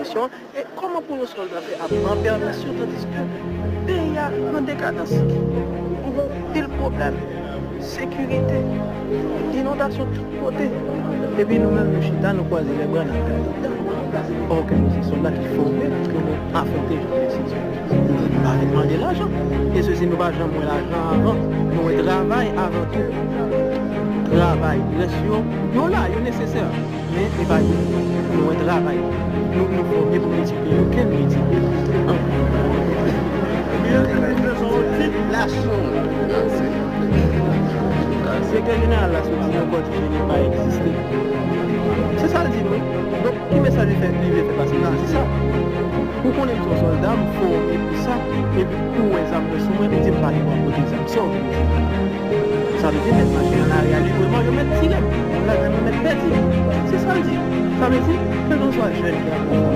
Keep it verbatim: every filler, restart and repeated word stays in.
E kòman pou yon sòlda fè ap pran pèmisyon tandiske peyi a nan dekadans? Nou gen anpil pwoblèm, sekirite, inondasyon tout kote. Epi nou menm nou chita, nou kwaze lèbra, n ap gade. Òkè nou se sòlda ki fòme pou nou afwonte jan de sitiyasyon. Nou pa vin mande lajan. E sesi nou pa janm wè lajan avan. Nou wè travay avan tou. Travay. Rès yo, yo la, yo nesesè. Men, e pa yo. Nou wè travay. Nou, nou fòme pou nou etidye. Yo ke nou etidye? Direktè jeneral la soti nan kòd jeni pa egziste. Se sa l di nou. Donk, ki mesaj li fè, li vle fè pase la? Se sa. Ou konnen m se yon sòlda, m fòme pou sa. Epi ou wè zam nan sou mwen, ou di m pa gen dwa pote zam. Sa w vle di? Sa vle di, mèt mache nan lari a libreman, yo mèt tire m. Moun ladan yo mèt pèdi m. Se sa l di. Sa vle di, kèlkanswa jèn ki ap